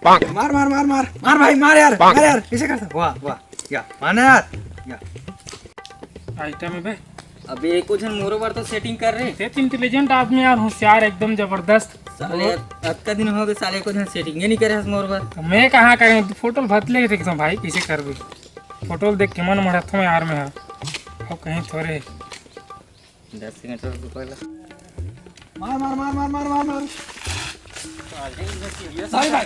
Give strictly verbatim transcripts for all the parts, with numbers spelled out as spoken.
मार, मार, मार, मार, मार भाई, मार यार, मार यार, कइसे करता? वाह, वाह, या, माना यार, या। आइटम है बे। अबे, एको झन मोरो बर तो सेटिंग कर रे। ते तो इंटेलिजेंट आदमी यार, होशियार, एकदम जबरदस्त। साले, अतका दिन हो गए, साले, एको झन सेटिंग ही नहीं करे हस मोर बर। तो मैं कहाँ करूँ? फोटो ल भतले देखता हूँ भाई, कइसे करबे? फोटो ल देख के मन मढ़त हूँ यार मैं, हाँ। अब कहीं थोड़े दस सेकंड रुक पहले। मार, मार, मार, मार, मार, मार, मार। सॉरी भाई, सॉरी भाई,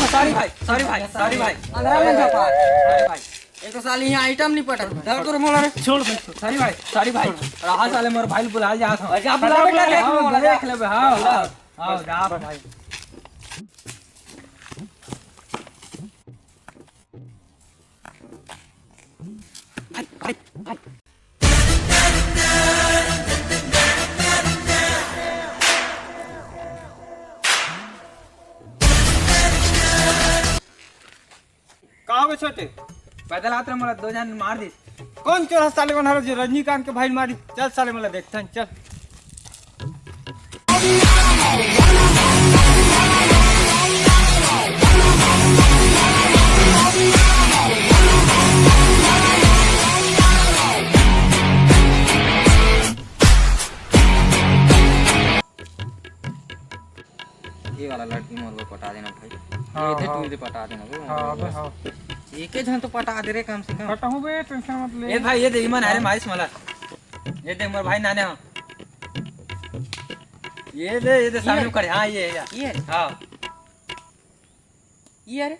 सॉरी भाई, सॉरी भाई, सॉरी भाई। अंधरा में जा पार। सॉरी भाई। एक तो साली यहाँ आइटम नहीं पटा। डर करो मोला रे। छोड़ दे। सॉरी भाई, सॉरी भाई। रहा साले मोर भाई बुला जा था। अच्छा, बुला बेटा, देख हाँ, मोला। देख ले बे, हाँ, हाँ, हाँ, जा भाई। का हो गए छोटे? पैदल आत रहे, मोला दो झन मार दिस। कौन चोर है साले मन हर जो रजनीकांत के भाई मारी? चल साले, मोला देखथन, चल। ये वाला लड़की मोर बर पटा देना भाई। हाँ, ये दे, हाँ। तू दे पटा देना वो। हाँ, अबे हाँ। एक ही झन तो पटा दे रे कम से कम। पटाहूँ बे, टेंशन मत ले। ए भाई, ये दे, इमन, अरे मारिस मला। ये दे, मोर भाई नाने हो। ये दे, ये दे, सामने ये? कर, हाँ, ये, ये। ये? हाँ। ये रे।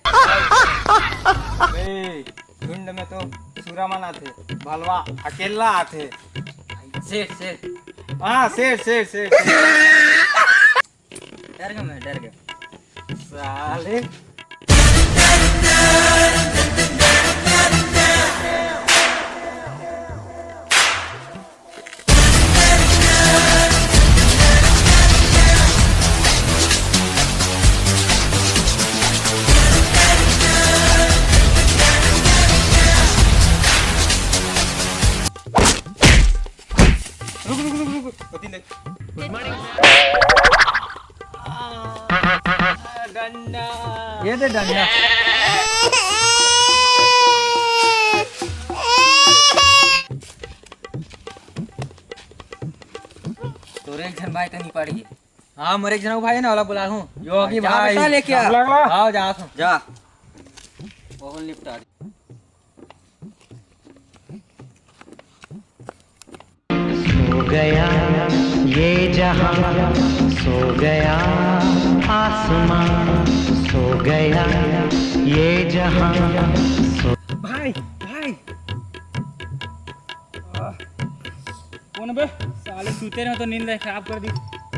ए, झुंड में तो सुरा मन आथे, भलवा अकेला आथे। शेर, शेर। हाँ, शेर, शेर, शेर, शेर। डर गया मैं, डर गया। साले। रुक, रुक, रुक, रुक, रुक। होती देख। डंडा। ये दे डंडा। तोरे एक झन भाई तो नहीं पड़ी। हाँ, मोर एक झन भाई है ना, वाला बुला हूँ। योगी जा भाई। बेटा, लेके आ। लगला। हाँ, जा तू। जा। वो निपटा दे। सो गया ये जहां, सो गया आसमां, सो गया ये जहां, सो भाई, भाई। आह, कौन बे? साले सुते रहे तो नींद खराब कर दी।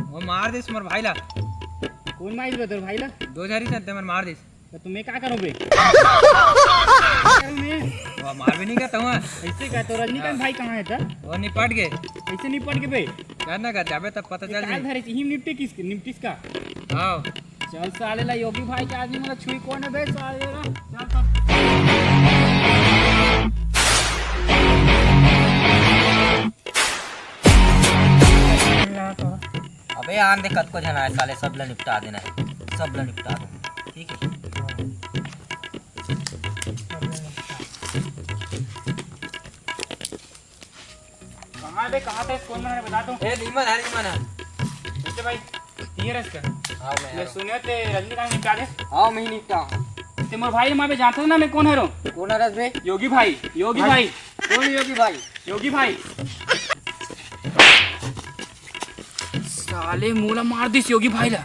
वो मार दिस मोर भाई ला। कौन मार दिस तोर भाई ला? दो झरी चलते मन मार दिस। तो तुम्हें का करो बे? करो मैं। वो मार भी नहीं करता हूँ। ऐसे का तो रजनीकांत हाँ। भाई कहाँ है था? वो निपट गए। ऐसे निपट के बे? करना का जाबे तब पता चल काल जाए। धरे ही निपटे किस, निपटिस का? हाँ। चल साले ला योगी भाई के आदमी मतलब छुई कौन है बे साले ला? चल तब। अबे आन दे, कतको झन आए साले, सब ला निपटा देना है, सब ला निपटा देना, ठीक है। कहाँ बे, कहाँ थे? कौन बना बता दो। ए, नीमन है, नीमन है। ओके भाई, ये रस कर। हाँ, मैं मैं आ रहा हूँ। सुने थे रजनीकांत निपटा दे। हाँ, मैं ही निपटा हूँ। ते मोर भाई, मैं बे जानता ना मैं कौन है रो? कौन है रस बे? योगी भाई, योगी भाई। भाई। कौन योगी भाई? योगी भाई। साले मोला मार दिस योगी भाई ला।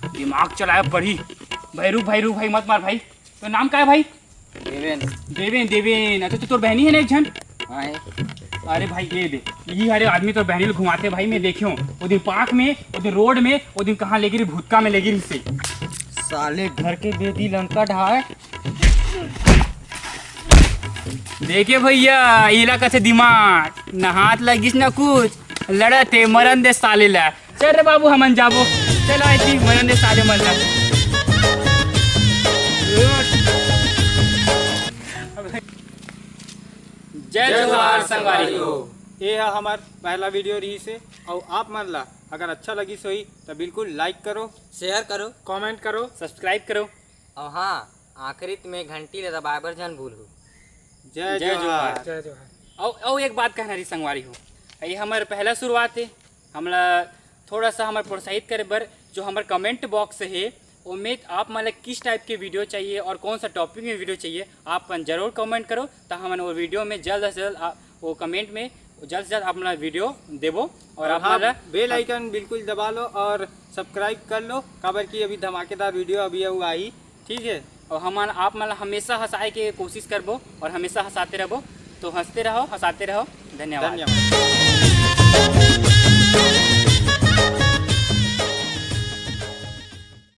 दिमाग चलाया पड़ी। भाई रुक, भाई रुक, भाई मत मार भाई। तो नाम का है भाई? देवेन। देवेन, देवेन। अच्छा, तो तोर बहनी है ना एक झन? हाँ है। अरे भाई, ये दे, ये हरे आदमी तोर बहनी ल घुमाते भाई, मैं देखियो। वो दिन पार्क में, वो दिन रोड में, वो दिन कहाँ लेगे रही, भूतका में लेगे रही से। साले घर के बेदी लंका ढाए। देखे भैया, इला कथे दिमाग, ना हाथ लगिस ना कुछ, लड़त हे, मरन दे साले ला। चल रे बाबू, हमन जाबो। चल आए जी, मरन दे साले मन ला। जय जोहार संगवारी हो। ये हा हमर पहला वीडियो रहिस हे, अउ आप मन ला अगर अच्छा लगिस होही त बिल्कुल लाइक करो, शेयर करो, कमेंट करो, सब्सक्राइब करो। अउ हाँ, आखिरी में घंटी ले दबाए बर झन भूलहू। जय जोहार। जय जोहार। अउ अउ एक बात कहना रही संगवारी हो, ये हमर पहला शुरुआत है। हमला थोड़ा सा हमर प्रोत्साहित करे बर जो हमर कमेंट बॉक्स है, ओमे आप मन ला किस टाइप के वीडियो चाहिए और कौन सा टॉपिक में वीडियो चाहिए, आप मन जरूर कमेंट करो, तो हमन वो वीडियो में जल्द से जल्द आ, वो कमेंट में जल्द से जल्द आप मन ला वीडियो देबो। और आप हाँ, मन ला बेल आइकन बिल्कुल दबा लो और सब्सक्राइब कर लो, काबर कि अभी धमाकेदार वीडियो अभी अउ आही। ठीक है, और हम आप मन ला हमेशा हंसाए के कोशिश करबो और हमेशा हंसाते रहबो। तो हंसते रहो, हंसाते रहो। धन्यवाद। धन्यवाद।